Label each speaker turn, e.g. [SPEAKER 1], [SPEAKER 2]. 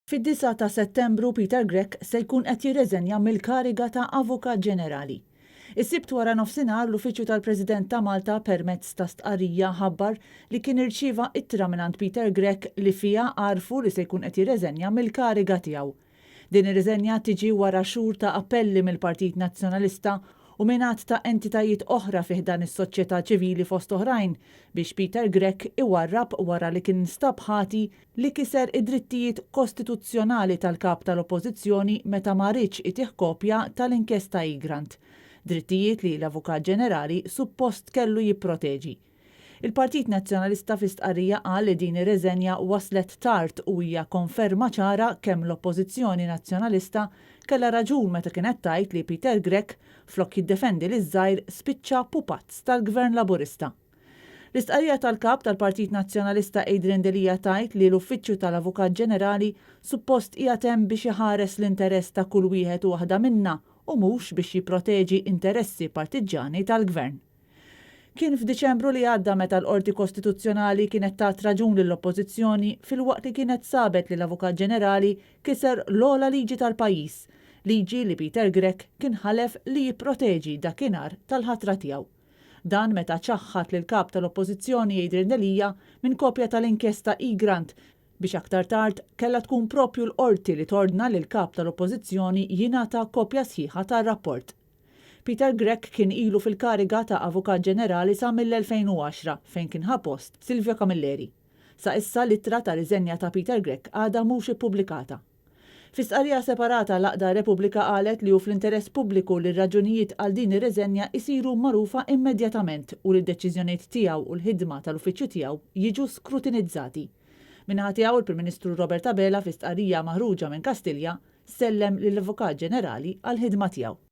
[SPEAKER 1] Fid-9 ta' Settembru Peter Grech se jkun qed jirreżenja mill-kariga ta' Avukat Ġenerali. Is-Sibt wara nofsinhar l-Uffiċċju tal-President ta' Malta permezz ta' stqarrija ħabbar li kien irċieva ittra mingħand Peter Grech li fiha għarrfu li se jkun qed jirreżenja mill-kariga tiegħu. Din ir-riżenja tiġi wara xhur ta' appelli mill-Partit Nazzjonalista u minn għadd ta' entitajiet oħra fi ħdan is-soċjetà ċivili fost oħrajn biex Peter Grech iwarrab wara li kien instab ħati li kiser id-drittijiet kostituzzjonali tal-Kap tal-Oppożizzjoni meta ma riedx itih kopja tal-inkjesta Egrant, drittijiet li l-Avukat Ġenerali suppost kellu jipproteġi. Il-Partit Nazzjonalista fi stqarrija qal li din ir-reżenja waslet tard u hija konferma ċara kemm l-Oppożizzjoni Nazzjonalista kellha raġun meta kienet tgħid li Peter Grech flok jiddefendi liż-żgħir spiċċa pupazz tal-Gvern Laburista. L-istqarrija tal-Kap tal-Partit Nazzjonalista Adrian Delia tgħid li l-Uffiċċju tal-Avukat Ġenerali suppost qiegħed hemm biex iħares l-interess ta' kull wieħed u waħda minna u mhux biex jipproteġi interessi partiġġjani tal-Gvern. Kien f'Diċembru li għadda meta l-Qorti Kostituzzjonali kienet tat raġun lill-Oppożizzjoni filwaqt li kienet sabet li l-Avukat Ġenerali kiser l-ogħla liġi tal-pajjiż, liġi li Peter Grech kien ħalef li jipproteġi dakinhar tal-ħatra tiegħu. Dan meta ċaħħad lill-Kap tal-Oppożizzjoni Adrian Delia minn kopja tal-inkjesta Egrant biex aktar tard kellha tkun proprju l-Qorti li tordna li l-Kap tal-Oppożizzjoni jingħata kopja sħiħa tar-rapport. Peter Grech kien ilu fil-kariga ta' Avukat Ġenerali sa mill-2010 fejn kien ħa post Silvio Camilleri. Sa issa l-ittra ta' riżenja ta' Peter Grech għadha mhux ippubblikata. Fi stqarrija separata l-għaqda Repubblika qalet li hu fl-interess pubbliku li r-raġunijiet għal din ir-reżenja jsiru magħrufa immedjatament u li d-deċiżjonijiet tiegħu u l-ħidma tal-uffiċċju tiegħu jiġu skrutinizzati. Min-naħa tiegħu l-Prim Ministru Robert Abela fi stqarrija maħruġa minn Kastilja sellem lill-Avukat Ġenerali għall-ħidma tiegħu.